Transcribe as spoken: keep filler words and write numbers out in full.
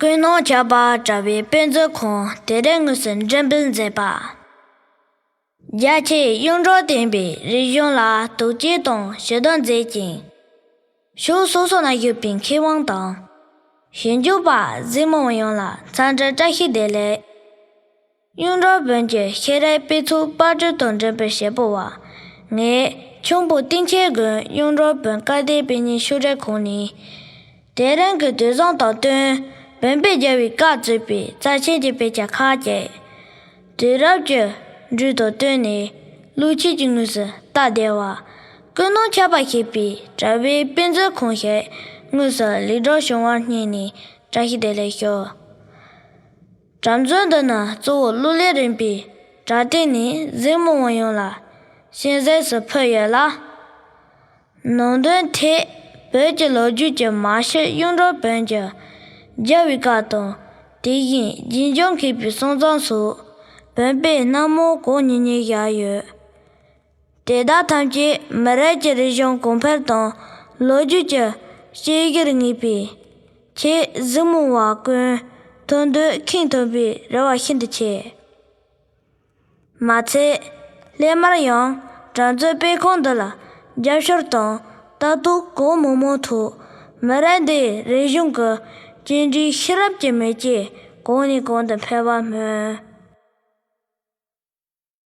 ཀུན་སློང་ཁྱབ་པ་དྲ་བའི་དཔེ་མཛོད་ཁང་དེ་རིང་དངོས་སུ་འགྲེམས་སྤེལ་མཛད་པ། རྒྱ་ཆེའི་གཡུང་དྲུང་བསྟན་པའི་རིག་གཞུང་ལ་དོགས་གཅོད་དང་ཞུ་དག་མཛད་ཅིང་། ཕྱོགས་སོ་སོ་ན་བཞུགས་པའི་མཁས་དབང་དང་། ཞིབ་འཇུག་པ་གཟིགས་མོ་ཡོངས་ལ་འཚམས་འདྲི་བཀྲ་ཤིས་བདེ་ལེགས། གཡུང་དྲུང་བོན་གྱི་ཤེས་རིག་དཔེ་ཚོགས་པར་སྐྲུན་དང་འགྲེམས་སྤེལ་བྱེད་པོ་བ། ངས་ཁྱུང་པོ་བསྟན་ཆེན་དགོན་གཡུང་དྲུང་བོན་བཀའ་བསྟན་དཔེ་རྙིང་ཤོག་དྲིལ་ཁང་ནས། དེ་རིང་གི་དུས་བཟང་དང་བསྟུན། བོན་པོས་རྒྱལ་བའི་བཀའ་གཙོས་པའི་རྩ་ཆེན་གྱི་དཔེ་ཆ་ཁག་ཅིག་དུས་རབས་ཀྱི་འགྲོས་དང་བསྟུན་ནས། བློ་ཁྱད་ཀྱི་ངོས་སུ་སྟབས་བདེ་བ། ཀུན་སློང་ཁྱབ་པ་ཞེས་པའི་དྲ་བའི་དཔེ་མཛོད་ཁང་ཞིག་དངོས་སུ་ལེགས་གྲུབ་བྱུང་བར་བསྙེན་ནས་བཀྲ་ཤིས་བདེ་ལེགས་ཞུ། དྲ་མཛོད་འདི་ནི་གཙོ་བོ་གློག་ཀླད་རིག་པའི་དྲ་སྟེང་ནས་གཟིགས་མོ་བ་ཡོངས་ལ་གསན་གཟིགས་སུ་ཕུལ་ཡོད་ལ། ནང་དོན་ཐད་བོད་ཀྱི་ལོ་རྒྱུས་ཀྱི་མ་ཕྱི་གཡུང་དྲུང་བོན་གྱི་རྒྱལ་བའི་བཀའ་དང་། དེ་བཞིན་རྗེས་འཇུག་མཁས་པའི་གསུང་རྩོམ་སོགས་བོན་པོའི་སྣང་མང་གང་ཉིད་ཉིད་བཞག་ཡོད། དེ་དག་ཐམས་ཅད་མི་རིགས་ཀྱི་རིག་གཞུང་གོང་འཕེལ་དང་ལོ་རྒྱུས་ཀྱི་དཔྱད་གཞིར་ངེས་པའི་ཆེད་གཟིགས་མོ་བ་ཀུན་ཐུགས་འདོད་ཁེངས་ཐུབ་པའི་རེ་བ་ཤིན་ཏུ་ཆེ། མ་ཚད། སླད་མར་ཡང་དྲ་མཛོད་དཔེ་ཁང་འདི་ལ་རྒྱབ་སྐྱོར་དང་ལྟ་རྟོག་གང་མང་མང་ཐོག་མི་རབས་འདིའི་རིག་གཞུང་གི་བཅིངས་འགྲོལ་ཤེས་རབ་ཀྱི་མེ་ལྕེ་གོང་ནས་གོང་དུ་འཕེལ་བར་སྨོན།